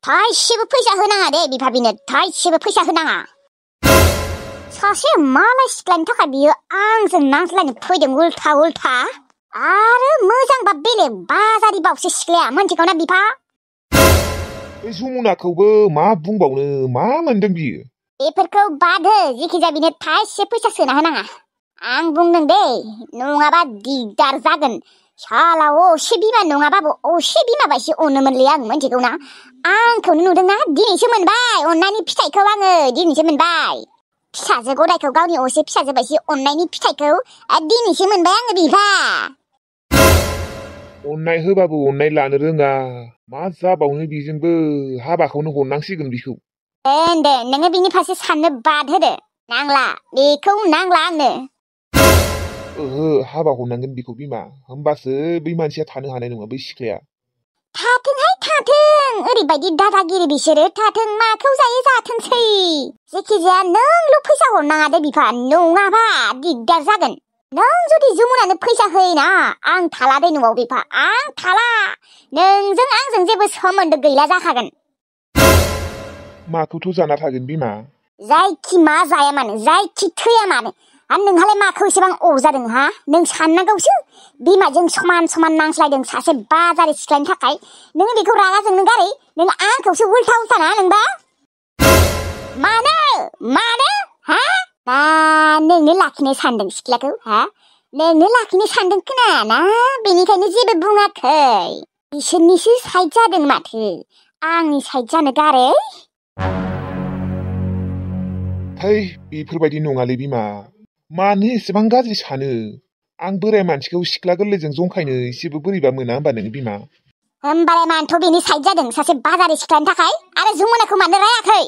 थाइसेबो फैसा होनाङा दे बिफाबिनो थाइसेबो फैसा होनाङा सासे मालाय सिख्लानि थाखाय बियो आंजों नांज्लायनो फैदों उल्था उल्था आरो मोजांबा बेलेग बाजारि बावसो सिख्लाया मोनथिगौना बिफा बे जमुनाखौबो मा बुंबावनो मा मोनदों बियो बेफोरखौ बाद हो जिखिजाया बिनो थाइसे फैसा सोना होनाङा आं बुंदों दे नङाबा दिगदार जागोन साला असे बिमा नङाबाबो असे बिमा बायसो अनोमोनलै आं मोनथिगौना आंखौनो नुदोंना दिनैसो मोनबाय अननायनि फिथाइखौ आङो दिनैसो मोनबाय फिसाजो गदायखौ गावनि असे फिसाजो बायसो अननायनि फिथाइखौ दिनैसो मोनबाय आङो बिफा अननाय होबाबो अननाय लानो रोङा मा जाबावनो बेजोंबो हाबाखौनो हरनांसिगोन बिखौ दे नोङो बिनि फारसे साननो बाद होदो नांला बेखौ नांला आंनो ओहो हाबा हरनांगोन बिखौ बिमा होमबासो बै मानसिया थानो हानाय नङा बै सिख्लाया थाथोंहाय थाथों ओरैबायदि दादागिरि बिसोरो थाथों माखौ जायो जाथोंसै जेखिजाया नोंल' फैसा हरनाङा दे बिफा नङाबा दिगदार जागोन नों जुदि जमुनानो फैसा होयोना आं थाला दे न'आव बिफा आं थाला नोंजों आंजों जेबो सोमोन्दो गैला जाखागोन माखौथ' जाना थागोन बिमा जायखि मा जाया मानो जायखि थैया मानो आरो नोंहालाय माखौ एसेबां अजादों हा नों साननांगौसो बिमाजों समान समान नांज्लायदों सासे बाजारि सिख्लानि थाखाय नों बेखौ रागा जोंनो गारै नों आंखौसो उल्था उल्था ना नोंबा मानो मानो हा ना नोंनो लाखिनो सानदों सिख्लाखौ हा नोंनो लाखिनो सानदों खोना बेनिखायनो जेबो बुङाखै बिसोरनिसो साइड जादों माथो आंनि साइड जानो गारै है बेफोरबायदि नङालै बिमा मानो एसेबां गाज्रि सानो आं बोराय मानसिखौ सिख्ला गोरलैजों जंखायनो एसेबो बोरैबा मोना होमबा नों बिमा होमबालाय मानोथ' बेनि साइड जादों सासे बाजारि सिख्लानि थाखाय आरो जमुनाखौ मानो रायाखै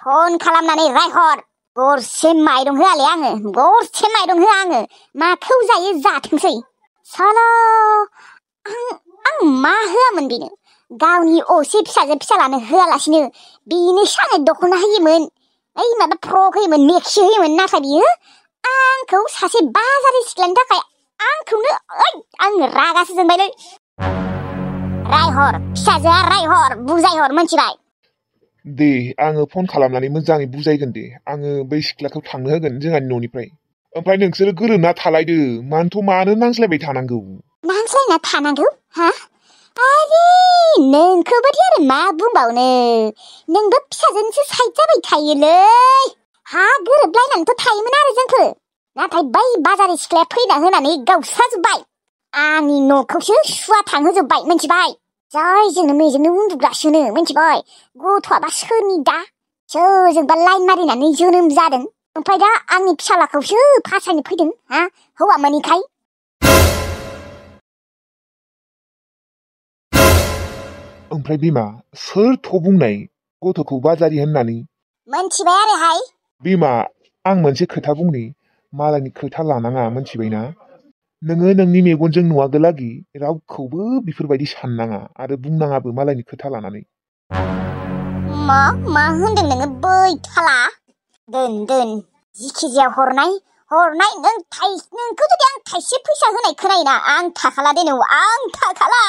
फन खालामनानै रायहर गरसे माइरं होआलै आङो गरसे माइरं होआ आङो माखौ जायो जाथोंसै साला आं मा होआमोन बेनो गावनि असे फिसाजो फिसालानो होआलासिनो बेनो सानो दख'ना होयोमोन ओइ माबा फ्रक होयोमोन मेक्सि होयोमोन नाथाय बियो आंखौ सासे बाजारि सिख्लानि थाखाय आंखौनो आं रागासो जोंबायलै रायहर फिसाजोआ रायहर बुजायहर मोनथिबाय दे आङो फन खालामनानै मोजाङै बुजायगोन दे आङो बै सिख्लाखौ थांनो होगोन जोंहानि न'निफ्राय ओमफ्राय नोंसोरो गोरोबना थालायदो मानोथ' नांज्लायबाय थानांगौ नांज्लायना थानांगौ हा आरे नोंखौबादि आरो मा बुंबावनो नोंबो फिसाजोनिसो साइड जाबाय थायोलै हा गोरोबलायनानैथ' थायोमोन आरो जोंखो नाथाय बै बाजारि सिख्लाया फैना होनानै गावस्राजोब्बाय आंनि न'खौसो सुवा थांहोजोब्बाय मोनथिबाय जायजोंनो मेजोंनो उन्दुगासिनो मोनथिबाय गथ'आबा सोरनि दा सोरजोंबा लाइन मारिनानै जोनोम जादों ओमफ्राय दा आंनि फिसालाखौसो फासायनो फैदों हा हौवा मोनैखाय ओमफ्राय बिमा सोरथ' बुंनाय गथ'खौ बाजारि होननानै मोनथिबाय आरोहाय बिमा आं मोनसे खोथा बुंनि मालायनि खोथा लानाङा मोनथिबायना नोङो नोंनि मेगनजों नुवागोलागि रावखौबो बेफोरबायदि साननाङा आरो बुंनाङाबो मालायनि खोथा लानानै मा होनदों नोङो बैथाला दोन जिखिजाया हरनाय नोंखौ जुदि आं थाइसे फैसा होनाय खोनायोना आं थाखाला दे आं थाखाला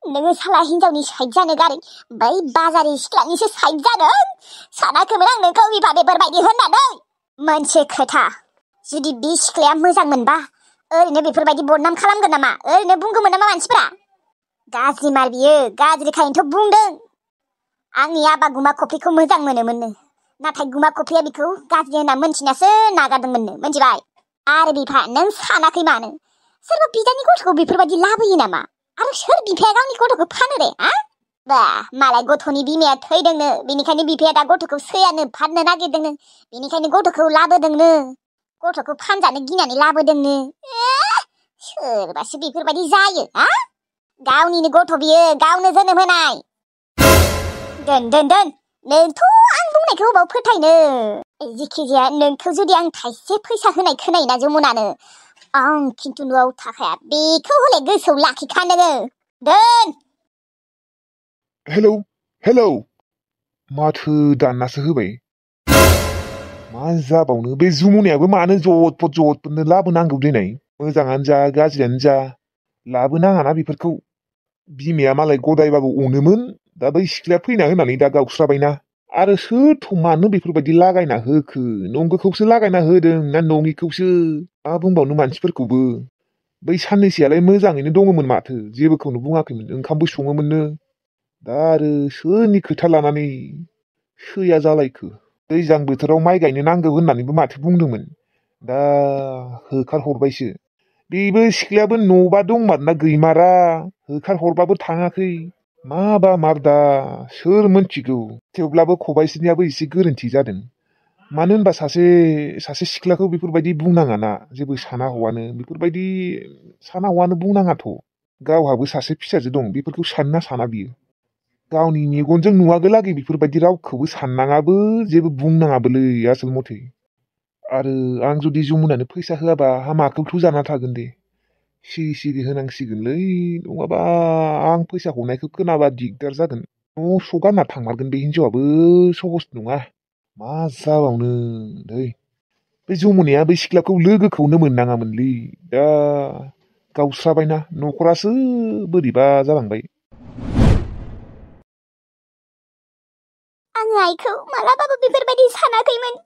नोङो साला हिनजावनि साइड जानो गारै बै बाजारि सिख्लानिसो साइड जादों सानाखैमोन आं नोंखौ बिफा बेफोरबायदि होननानै मोनसे खोथा जुदि बे सिख्लाया मोजां मोनबा ओरैनो बेफोरबायदि बदनाम खालामगोन नामा ओरैनो बुंगौमोन नामा मानसिफोरा गाज्रि मार बियो गाज्रिखायनोथ' बुंदों आंनि आबा गुमा कफिखौ मोजां मोनोमोननो नाथाय गुमा कफिया बिखौ गाज्रि होनना मोनथिनासो नागारदोंमोननो मोनथिबाय आरो बिफा नों सानाखै मानो सोरबा बिदानि गथ'खौ बेफोरबायदि लाबोयो नामा आरो सोर बिफाया गावनि गथ'खौ फानो रे बा मालाय गथ'नि बिमाया थैदोंनो बेनिखायनो बिफाया दा गथ'खौ सैयानो फाननो नागिरदोंनो बेनिखायनो गथ'खौ लाबोदोंनो गथ'खौ फानजानो गिनानै लाबोदोंनो सोरबासो बेफोरबायदि जायो गावनिनो गथ' बियो गावनो जोनोम होनाय दोन नोंथ' आं बुंनायखौ अबाव फोथायनो जिखिजाया नोंखौ जुदि आं थाइसे फैसा होनाय खोनायोना जमुनानो आं खिन्थु न'आव थाखाया बेखौ हले गोसोआव लाखिखा नोङो दोन हेलौ माथो दाननासो होबाय मा जाबावनो बे जमुनायाबो मानो जटपटनो लाबोनांगौ दिनै मोजाङानो जा गाज्रियानो जा लाबोनाङाना बेफोरखौ बिमाया मालाय गदायबाबो अनोमोन दा बै सिख्लाया फैना होनानै दा गावस्राबायना आरो सोरथ' मानो बेफोरबायदि लागायना होखो नंगौखौसो लागायना होदों ना नङिखौसो मा बुंबावनो मानसिफोरखौबो बै साननैसोआलाय मोजाङैनो दङमोन माथो जेबोखौनो बुङाखैमोन ओंखामबो सङोमोननो दा आरो सोरनि खोथा लानानै सैया जालायखो दैज्लां बोथोराव माइ गायनो नांगौ होननानैबो माथो बुंदोंमोन दा होखारहरबायसो बेबो सिख्लायाबो न'बा दंमारना गैमारा होखारहरबाबो थाङाखै माबा माबदा सोर मोनथिगौ थेवब्लाबो खबाइसोनियाबो एसे गोरोन्थि जादों मानो होनबा सासे सिख्लाखौ बेफोरबायदि बुंनाङाना जेबो साना हवानो बेफोरबायदि साना हवानो बुंनाङाथ' गावहाबो सासे फिसाजो दं बेफोरखौ सानना साना बियो गावनि मेगनजों नुवागोलागै बेफोरबायदि रावखौबो साननाङाबो जेबो बुंनाङाबोलै आसोल मथे आरो आं जुदि जमुनानो फैसा होआबा हामाखौथ' जाना थागोन दे सिरि होनांसिगोनलै नङाबा आं फैसा हरनायखौ खोनाबा दिगदार जागोन न' स' गारना थांमारगोन बे हिनजावाबो सहस नङा मा जाबावनो दै बे जमुनाया बै सिख्लाखौ लोगोखौनो मोननाङामोनलै दा गावस्राबायना न'खरासो बोरैबा जालांबाय आङो आइखौ मालाबाबो बेफोरबायदि सानाखैमोन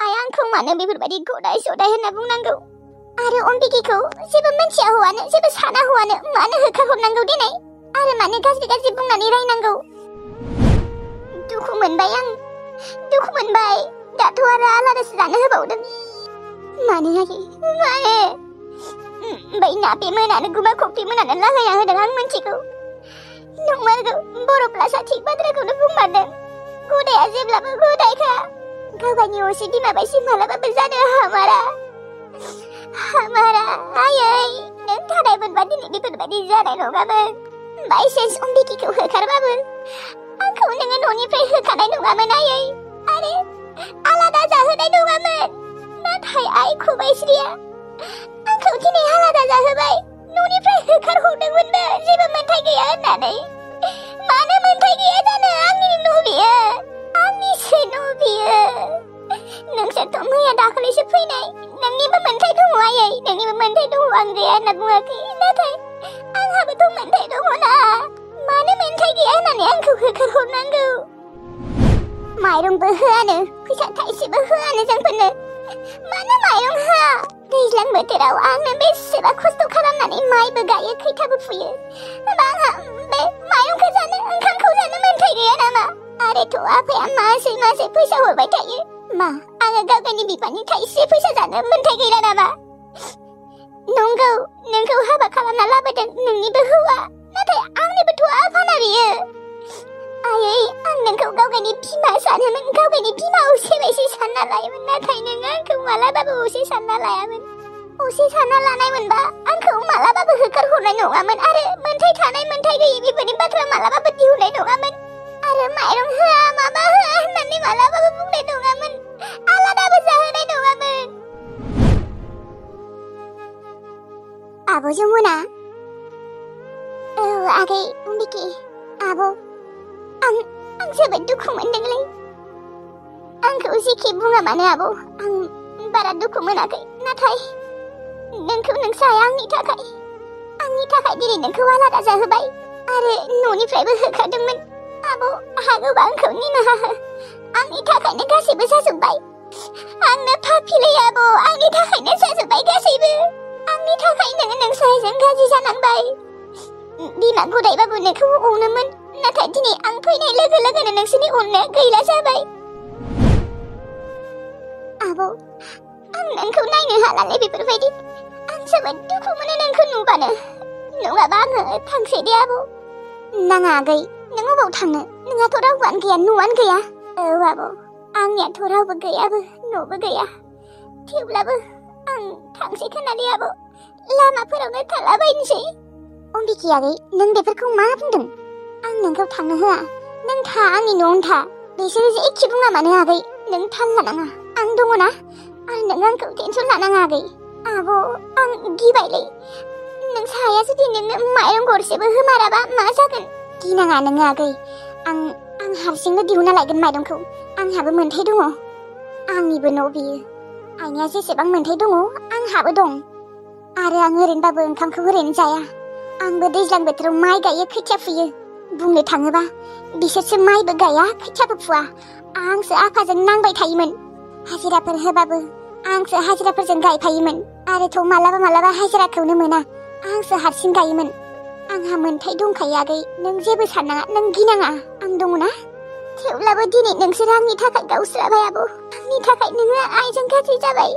आइ आंखौ मानो बेफोरबायदि गदाय सदाय होनना बुंनांगौ आरो अम्बिकेखौ जेबो मिन्थिया हौवानो जेबो साना हौवानो मानो होखारहरनांगौ देनाय आरो मानो गाज्रि बुंनानै रायनांगौ दुखु मोनबाय आं दुखु मोनबाय दाथ' आरो आलादासो जानो होबावदों मानो आयै मानो बै नापे मोनानो गुमा खफ्रि मोनानो लागायना होदों आं मिन्थिगौ नंमारगौ बर'फ्लासा थिग बाथ्राखौनो बुंमारदों गदाया जेब्लाबो गदायखा गावगायनि असे बिमा बायसि मालाबाबो जानो हामारा आयै नों थानाय मोनबा दिनै बेफोरबायदि जानाय नङामोन बायसेन्स अम्बिकेखौ होखारबाबो आंखौ नोङो न'निफ्राय होखानाय नङामोन आयै आरो आलादा जाहोनाय नङामोन नाथाय आइ खबाइस्रिया आंखौ दिनै आलादा जाहोबाय न'निफ्राय होखारहरदोंमोननो जेबो मोन्थाय गैया होननानै मानो मोन्थाय गैया जानो आंनि न' बियो आंनिसो न' बियो नोंसोरथ' मैया दाखालिसो फैनाय नोंनिबो मोन्थाय दङ आयै नोंनिबो मोन्थाय दङ आं गैया होनना बुङाखै नाथाय आंहाबोथ' मोन्थाय दङना मानो मोन्थाय गैया होननानै आंखौ होखारहरनांगौ माइरंबो होआनो फैसा थाइसेबो होआनो जोंफोरनो मानो माइरं होआ दैज्लां बोथोराव आंनो बेसेबा खस्थ' खालामनानै माइबो गायो खैथाबो फुयो आंहा बे माइरंखौ जानो ओंखामखौ जानो मोन्थाय गैया नामा आरोथ' आफाया मासै फैसा हरबाय थायो मा आङो गावगायनि बिफानि थाइसे फैसा जानो मोन्थाय गैला नामा नंगौ नोंखौ हाबा खालामना लाबोदों नोंनिबो हौवा नाथाय आंनिबोथ' आफाना बियो आयै आं नोंखौ गावगायनि बिमा सानोमोन गावगायनि बिमा असे बायदि सानना लायोमोन नाथाय नोङो आंखौ मालाबाबो असे सानना लायामोन असे सानना लानाय मोनबा आंखौ मालाबाबो होखारहरनाय नङामोन आरो मोन्थाय थानाय मोन्थाय गैयि बेफोरनि बाथ्रा मालाबाबो दिहुननाय नङामोन आरो माइरं होआ माबा होआ होननानै मालाबाबो बुंनाय नङामोन आलादाबो जाहोनाय नङामोन आब' जमुना औ आगै अम्बिके आब' आं जोबोद दुखु मोनदोंलै आंखौ जेखि बुङा मानो आब' आं बारा दुखु मोनाखै नाथाय नोंखौ नोंस्राया आंनि थाखाय दिनै नोंखौ आलादा जाहोबाय आरो न'निफ्रायबो होखारदोंमोन आब' हागौबा आंखौ निमाहा हो आंनि थाखायनो गासैबो जाजोब्बाय आंनो फाफिलै आब' आंनि थाखायनो जाजोब्बाय गासैबो आंनि थाखायनो नोंस्राजों गाज्रि जानांबाय बिमा गदायबाबो नोंखौ अनोमोन नाथाय दिनै आं फैनाय लोगो लोगोनो नोंसोरनि अननाया गैला जाबाय आब' आं नोंखौ नायनो हालालै बेफोरबायदि आं जोबोद दुखु मोनो नोंखौ नुबानो नङाबा आङो थांसै दे आब' नाङा आगै नों अबाव थांनो नोंहाथ' रावबोआनो गैया न'आनो गैया औ आब' आंनियाथ' रावबो गैयाबो न'बो गैया थेवब्लाबो आं थांसै खोनालै आब' लामाफोरावनो थालाबायनोसै अम्बिके आगै नों बेफोरखौ मा बुंदों आं नोंखौ थांनो होआ नों था आंनि न'आवनो था बिसोरो जेखि बुङा मानो आगै नों थाल लानाङा आं दङना आरो नों आंखौ टेनसन लानाङा आगै आब' आं गिबायलै नों साया जुदि नोंनो माइरं गरसेबो होमाराबा मा जागोन गिनाङा नोङो आगै आं हारसिंनो दिहुनना लायगोन माइरंखौ आंहाबो मोन्थाय दङ आंनिबो न' बियो आइनिया जेसेबां मोन्थाय दङ आंहाबो दं आरो आं ओरैनोबाबो ओंखामखौ ओरैनो जाया आंबो दैज्लां बोथोराव माइ गायो खोथिया फुयो बुंनो थाङोबा बिसोरसो माइबो गाया खोथियाबो फुवा आंसो आफाजों नांबाय थायोमोन हाजिराफोर होबाबो आंसो हाजिराफोरजों गायफायोमोन आरोथ' मालाबा हाजिराखौनो मोना आंसो हारसिं गायोमोन आंहा मोन्थाय दंखायो आगै नों जेबो साननाङा नों गिनाङा आं दङना थेवब्लाबो दिनै नोंसोर आंनि थाखाय गावस्राबाय आब' आंनि थाखाय नोङो आइजों गाज्रि जाबाय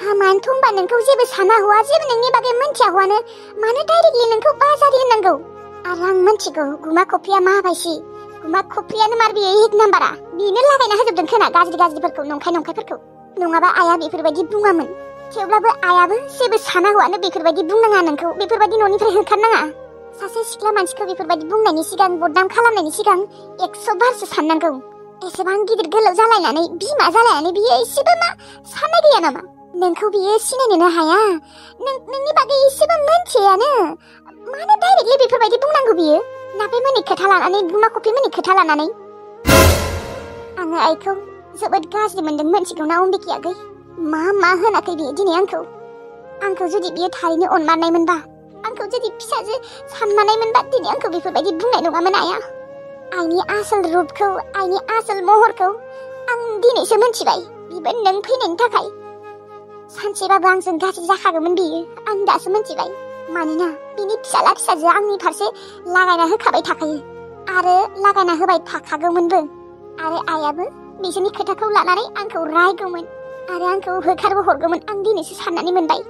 हामानोथ' होनबा नोंखौ जेबो साना हवा जेबो नोंनि बागै मोनथिया हवानो मानो डाइरेक्टलि नोंखौ बाजारि होननांगौ आरो आं मोनथिगौ गुमा खफ्रिया माबायसि गुमा खफ्रियानो मार बियो एक नाम्बारा बेनो लागायना होजोबदों खोना गाज्रिफोरखौ नंखायफोरखौ नङाबा आइया बेफोरबायदि बुङामोन थेवब्लाबो आइयाबो जेबो साना हवानो बेफोरबायदि बुंनाङा नोंखौ बेफोरबायदि न'निफ्राय होखारनाङा सासे सिख्ला मानसिखौ बेफोरबायदि बुंनायनि सिगां बदनाम खालामनायनि सिगां 100 बारसो साननांगौ एसेबां गिदिर गोलाव जालायनानै बिमा जालायनानै बियो एसेबो मा साननाय गैया नामा नोंखौ बियो सिनायनोनो हाया नोंनि बागै एसेबो मोनथियानो मानो डाइरेक्टलि बेफोरबायदि बुंनांगौ बियो नाफेमोननि खोथा लानानै गुमा खफ्रिमोननि खोथा लानानै आङो आइखौ जोबोद गाज्रि मोनदों मोनथिगौना अम्बिकी आगै मा होनाखै बियो दिनै आंखौ जुदि बियो थारैनो अनमारनायमोनबा आंखौ जुदि फिसाजो सानमारनायमोनबा दिनै आंखौ बेफोरबायदि बुंनाय नङामोन आइया आइनि आसोल रुपखौ आइनि आसोल महरखौ आं दिनैसो मोनथिबाय बिबो नों फैनायनि थाखाय सानसेबाबो आंजों गाज्रि जाखागौमोन बियो आं दासो मोनथिबाय मानोना बिनि फिसाजोआ आंनि फारसे लागायना होखाबाय थाखायो आरो लागायना होबाय थाखागौमोनबो आरो आइयाबो बिसोरनि खोथाखौ लानानै आंखौ रायगौमोन आरो आंखौ होखारबो हरगौमोन आं दिनैसो साननानै मोनबाय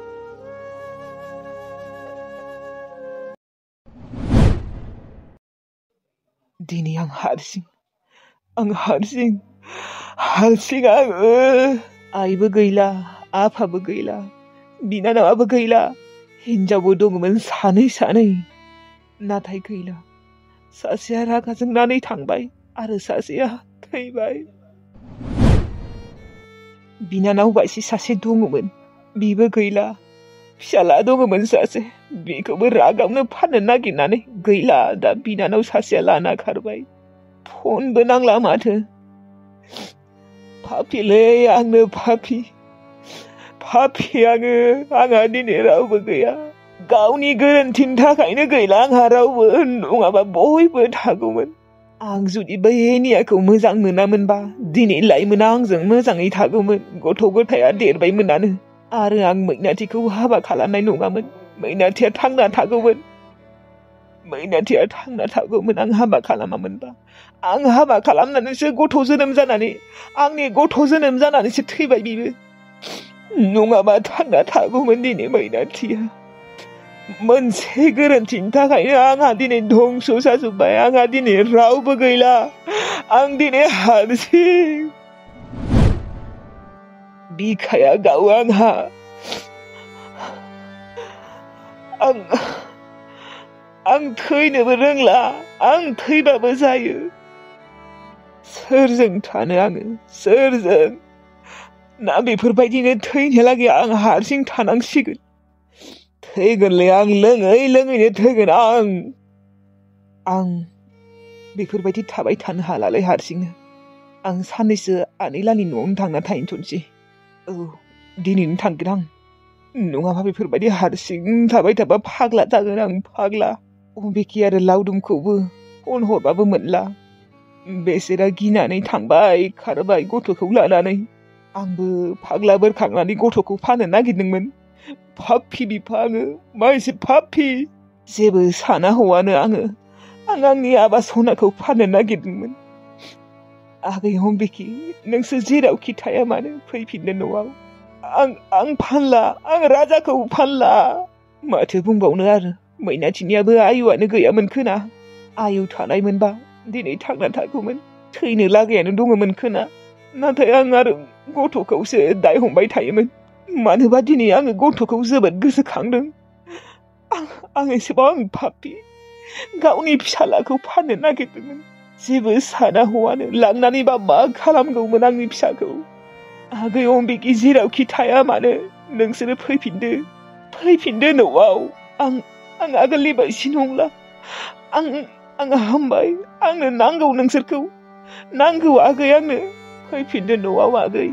दिनै आं हारसिं आङो आइबो गैला आफाबो गैला बिनानावाबो गैला हिनजावबो दङमोन सानै नाथाय गैला सासेया रागा जोंनानै थांबाय आरो सासेया थैबाय बिनानाव बायसि सासे दङमोन बिबो गैला फिसाला दङमोन सासे बेखौबो रागावनो फाननो नागिरनानै गैला दा बिनानाव सासेया लाना खारबाय फनबो नांला माथो पापिलै आंनो पापि आंहा दिनै रावबो गैया गावनि गोरोन्थिनि थाखायनो गैला आंहा रावबो नङाबा बयबो थागौमोन आं जुदि बै एनियाखौ मोजां मोनामोनबा दिनै लाइमोना आंजों मोजाङै थागौमोन गथ' गथाया देरबायमोनानो आरो आं मैनाथिखौ हाबा खालामनाय नङामोन मैनाथिया थांना थागौमोन आं हाबा खालामामोनबा आं हाबा खालामनानैसो गथ' जोनोम जानानैसो थैबाय बिबो नङाबा थांना थागौमोन दिनै मैनाथिया मोनसे गोरोन्थिनि थाखायनो आंहा दिनै धंस जाजोब्बाय आंहा दिनै रावबो गैला आं दिनै हारसिं बिखाया गावो आंहा आं थैनोबो रोंला आं थैबाबो जायो सोरजों थानो आङो सोरजों ना बेफोरबायदिनो थैनोलागै आं हारसिं थानांसिगोन थैगोनलै आं लोङैनो थैगोन आं बेफोरबायदि थाबाय थानो हालालै हारसिंनो आं साननैसो आनैलानि न'आवनो थांना थाहैथ'नोसै औ दिनैनो थांगोन आं नङाबा बेफोरबायदि हारसिं थाबाय थाबा फाग्ला जागोन आं फाग्ला अम्बिकी आरो लावदुमखौबो फन हरबाबो मोनला बेसोरा गिनानै थांबाय खारबाय गथ'खौ लानानै आंबो फाग्ला बोरखांनानै गथ'खौ फाननो नागिरदोंमोन पापि बिफा आङो मा एसे पापि जेबो साना हौवानो आं आंनि आबा सनाखौ फाननो नागिरदोंमोन आगै अम्बिकी नोंसोर जेरावखि थाया मानो फैफिननो न'आव आं फानला आं राजाखौ फानला माथो बुंबावनो आरो मैनाथिनियाबो आयुआनो गैयामोन खोना आयु थानायमोनबा दिनै थांना थागौमोन थैनो लागायानो दङमोन खोना नाथाय आं आरो गथ'खौसो दाय हमबाय थायोमोन मानोबा दिनै आङो गथ'खौ जोबोद गोसोखांदों आं एसेबां पापि गावनि फिसालाखौ फाननो नागिरदोंमोन जेबो साना हौवानो लांनानैबा मा खालामगौमोन आंनि फिसाखौ आगै अम्बिकी जेरावखि थाया मानो नोंसोरो फैफिनदो न'आव आं आगोलनि बायदि नंला आं हामबाय आंनो नांगौ नोंसोरखौ नांगौ आगै आंनो फैफिनदो न'आव आगै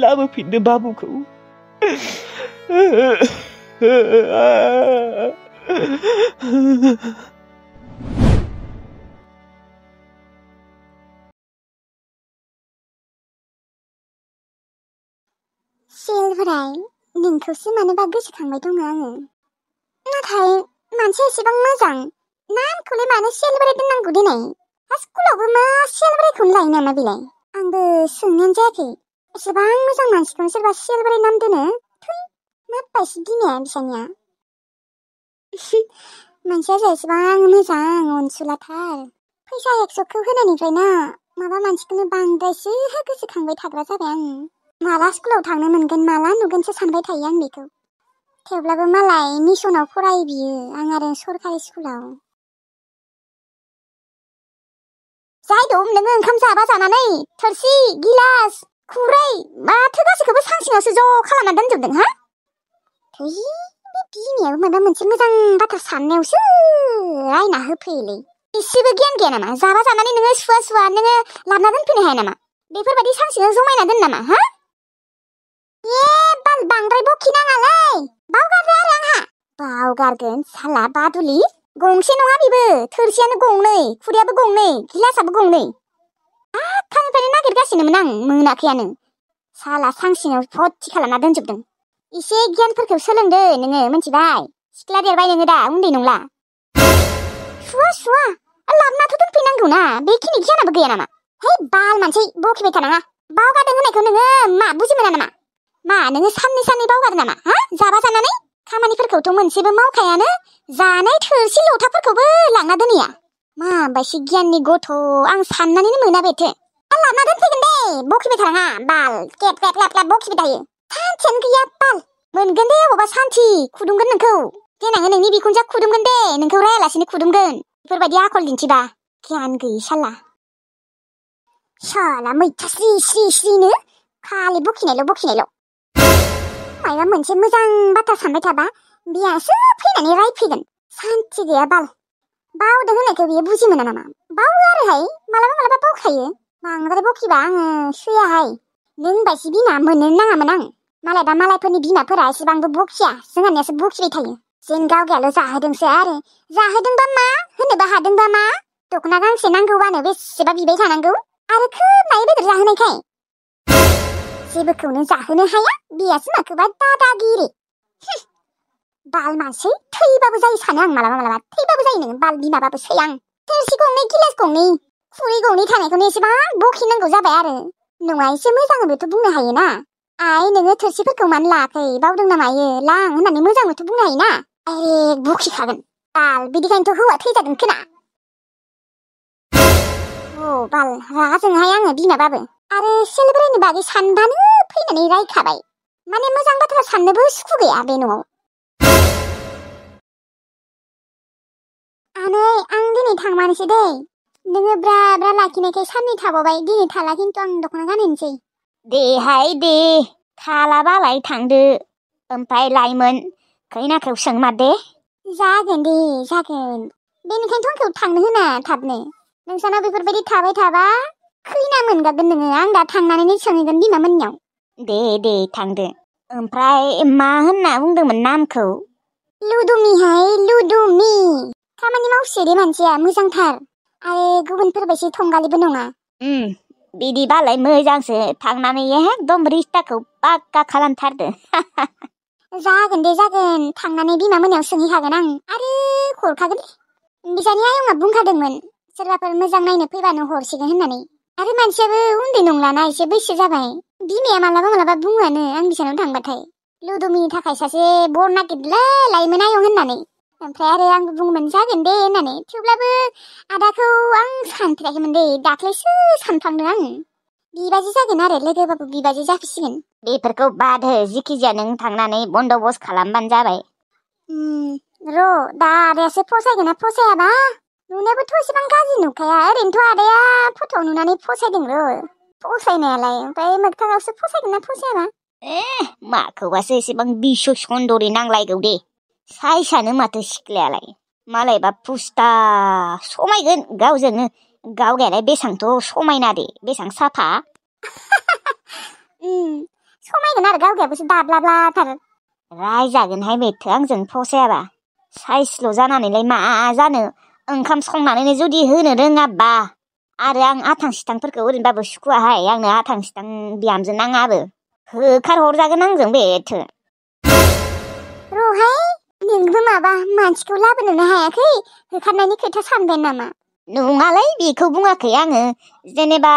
लाबोफिनदो बाबुखौ सिलफोराय नोंखौसो मानोबा गोसोखांबाय दङ आङो। नाथाय मानसिया एसेबां मोजां नामखौलाय मानो सिलफोराय दोननांगौ दिनै? स्कुलावबो मा सिलफोरायखौनो लायो नामा बेलाय? आंबो सोंनायानो जायाखै। एसेबां मोजां मानसिखौनो सोरबा सिलफोराय नाम दोनो? थै मा बायसि दिमाया बिसानिया। मानसिया एसेबां मोजां अनसुलाथार। फैसा 100खौ होनायनिफ्रायनो माबा मानसिखौनो बांद्रायसो गोसोखांबाय थाग्रा जाबाय आं। माला स्कुलाव थांनो मोनगोन माला नुगोनसो सानबाय थायो आं बेखौ। थेवब्लाबो मालाय मिसनाव फरायो बियो, आं आरो सरकारि स्कुलाव। जायदम नोङो ओंखाम जाबा जानानै थोरसि गिलास खुरै माथो गासैखौबो सांसिङावसो ज' खालामना दोनजोबदों हा? थै बे बिमायाबो माबा मोनसे मोजां बाथ्रा साननायावसो रायना होफैयोलै। एसेबो गियान गैया नामा? जाबा जानानै नोङो सुवा नोङो लाबना दोनफैनो हाया नामा? बेफोरबायदि सांसिङाव जमायना दोन नामा हा? बाल बांद्राय बखिनाङालै, बावगारदो आरो आंहा। बावगारगोन साला बादुलि। गंसे नङा बेबो, थोरसियानो गंनै, खुरैयाबो गंनै, गिलासाबो गंनै। आखानिफ्रायनो नागिरगासिनोमोन आं, मोनाखैयानो। साला सांसिङाव भर्ति खालामना दोनजोबदों। एसे गियानफोरखौ सोलोंदो नोङो, मिथिबाय? सिख्ला देरबाय नोङो दा, उन्दै नंला। सुवा लाबनाथ' दोनफैनांगौ ना, बेखिनि गियानाबो गैया नामा? है बाल मानसि बखिबाय थानाङा। बावगारदों होननायखौ नोङो मा बुजि मोना नामा? मा नोङो साननै बावगारो नामा हा? जाबा जानानै खामानिफोरखौथ' मोनसेबो मावखायानो, जानाय थोरसि लथाफोरखौबो लांना दोनैया। मा बायसि गियाननि गथ' आं साननानैनो मोना बेथो। लाबना दोनफैगोन दे, बखिबाय थानाङा बाल, क्लेब बखिबाय थायो। सान्थियानो गैया बाल। मोनगोन दे अबावबा सान्थि, खुदुमगोन नोंखौ। देनां नोंनि बिखुनजोआ खुदुमगोन दे, नोंखौ रायालासिनो खुदुमगोन। बेफोरबायदि आखल दिन्थिबा, गियान गैयि साला। साला मैथा स्रिनो खालि बखिनायल'। मायबा मोनसे मोजां बाथ्रा सानबाय थाबा बियासो फैनानै रायफैगोन। सान्थि गैया बाल। बावदों होननायखौ बियो बुजि मोना नामा? बावो आरोहाय, मालाबा बावखायो। बांद्राय बखिबा आङो सैयाहाय। नों बायसि बिमा मोननो नाङामोन आं। मालायबा मालायफोरनि बिमाफोरा एसेबांबो बखिया, जोंहानियासो बखिबाय थायो। जों गावगायाल' जाहोदोंसो आरो। जाहोदोंबा मा? होनोबा हादोंबा मा? दख'ना गांसे नांगौबानो बेसेबा बिबाय थानांगौ? आरो खोब नायै बेदर जाहोनायखाय जेबोखौनो जाहोनो हाया, बियासो माखौबा दादागिरि। बाल मानसि थैबाबो जायो सानो आं मालाबा। थैबाबो जायो नोङो बाल बिमाबाबो सै आं। थोरसि गंनै गिलास गंनै खुरै गंनै थानायखौनो एसेबां बखिनांगौ जाबाय आरो। नङा एसे मोजाङैबोथ' बुंनो हायोना। आइ नोङो थोरसिफोरखौ मानो लायाखै, बावदों ना मायो, लां होननानै मोजाङैथ' बुंनो हायोना। बखिखागोन बाल, बिदिखायनोथ' हौवा थैजादों खोना। बाल रागा जोंहाय आङो बिमाबाबो। आरो सिलफोरायनि बागै सानबानो फैनानै रायखाबाय। माने मोजां बाथ्रा साननोबो सुखु गैया बे न'आव। आनै आं दिनै थांमारनोसै दै। नोङो ब्रा लाखिनायखाय साननै थाबावबाय, दिनै थाला खिन्थु आं दख'ना गानहैनोसै। देहाय दे, थालाबालाय थांदो। ओमफ्राय लाइमोन खैनाखौ सोंमारदे। जागोन दे, जागोन। बेनिखायनोथ' आंखौ थांनो होना थाबनो। नोंसानाव बेफोरबायदि थाबाय थाबा खैना मोनगागोन नोङो। आं दा थांनानैनो सोंहैगोन बिमा मोननियाव। दे थांदो। ओमफ्राय मा होनना बुंदोंमोन नामखौ? लुदुमिहाय, लुदुमि। खामानि मावसोयो मानसिया, मोजांथार। आरो गुबुनफोरबायसि थंगालिबो नङा। बिदिबालाय मोजांसो, थांनानै एकदम रिस्ताखौ पाक्का खालामथारदो। जागोन दे जागोन, थांनानै बिमा मोननियाव सोंहैखागोन आं। आरो हरखागोन। बिसानि आयंआ बुंखादोंमोन सोरबाफोर मोजां नायनो फैबानो हरसिगोन होननानै। आरो मानसियाबो उन्दै नंलाना, एसे बैसो जाबाय। बिमाया मालाबा बुङोआनो आं बिसानाव थांबाथाय, लुदुमिनि थाखाय सासे बर नागिरदोलै लाइमोन आयं होननानै। ओमफ्राय आरो आंबो बुङोमोन जागोन दे होननानै। थेवब्लाबो आदाखौ आं सानफेराखैमोन दे, दाख्लैसो सानफ्लांदों आङो। बिबाजै जागोन आरो, लोगोबाबो बिबाजै जाफिसिगोन। बेफोरखौ बाद हो, जिखिजाया नों थांनानै बन्द'बस्त खालामबानो जाबाय। दा आदायासो फसायगोन ना फसायाबा। नुनायाबोथ' एसेबां गाज्रि नुखाया, ओरैनोथ' आदाया फट'आव नुनानै फसायदों फसायनायालाय। ओमफ्राय मोगथाङावसो फसायगोन ना फसायाबा। माखौबासो एसेबां बिस सुन्दरि नांलायगौ दे। साइसानो माथो सिख्लायालाय, मालायबा पुस्ता समायगोन गावजोंनो। गावगायालाय बेसांथ' समायना दे, बेसां साफा। समायगोन आरो गावगायाबोसो दाब्लाब्लाथार। रायजागोनहाय बेथो आंजों फसायाबा। साइसल' जानानैलाय मा जानो, ओंखाम संनानैनो जुदि होनो रोङाबा। आरो आं आथां सिथांफोरखौ ओरैनोबाबो सुखुवाहाय, आंनो आथां सिथां बिहामजो नाङाबो। होखारहरजागोन आंजों बेथो। रहाय नोंबो माबा मानसिखौ लाबोनोनो हायाखै होखारनायनि खोथा सानबाय नामा? नङालै बेखौ बुङाखै आङो। जेनेबा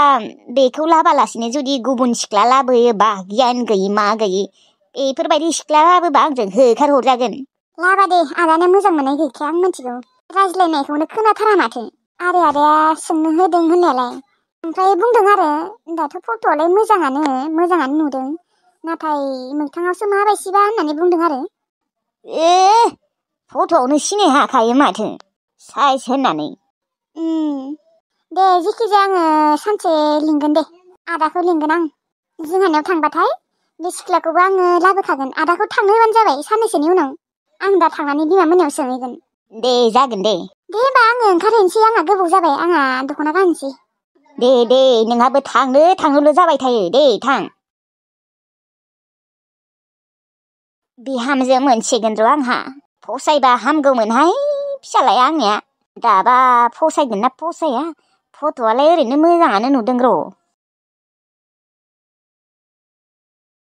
बेखौ लाबालासिनो जुदि गुबुन सिख्ला लाबोयोबा गियान गैयि मा गैयि बेफोरबायदि सिख्ला लाबोबा आंजों होखारहरजागोन। लाबा दे आदानो मोजां मोननाय गैखाया आं मिथिगौ। रायज्लायनायखौनो खोनाथारा माथो। आदाया सोंनो होदों होननायालाय। ओमफ्राय बुंदों आरो दाथ' फट'आलाय मोजाङानो नुदों। नाथाय मोगथाङावसो माबायदिबा होननानै बुंदों आरो। फट'आवनो सिनाय हाखायो माथो साइज होननानै। दे जेखिजाया आङो सानसे लिंगोन दे। आदाखौ लिंगोन आं। जोंहानियाव थांबाथाय बे सिख्लाखौबो आङो लाबोखागोन। आदाखौ थांनो होबानो जाबाय साननैसोनि उनाव। आं दा थांनानै बिमा मोननियाव सोंहैगोन। दे जागोन दे। दे होमबा आङो ओंखारहैनोसै। आंहा गोबाव जाबाय। आंहा दख'ना गाननोसै। दे नोंहाबो थांनोल' जाबाय थायो। दे थां। बिहामजो मोनसिगोन र' आंहा। फसायबा हामगौमोनहाय फिसालाया आंनिया। दाबा फसायगोन ना फसाया? फट'आलाय ओरैनो मोजाङानो नुदों र'।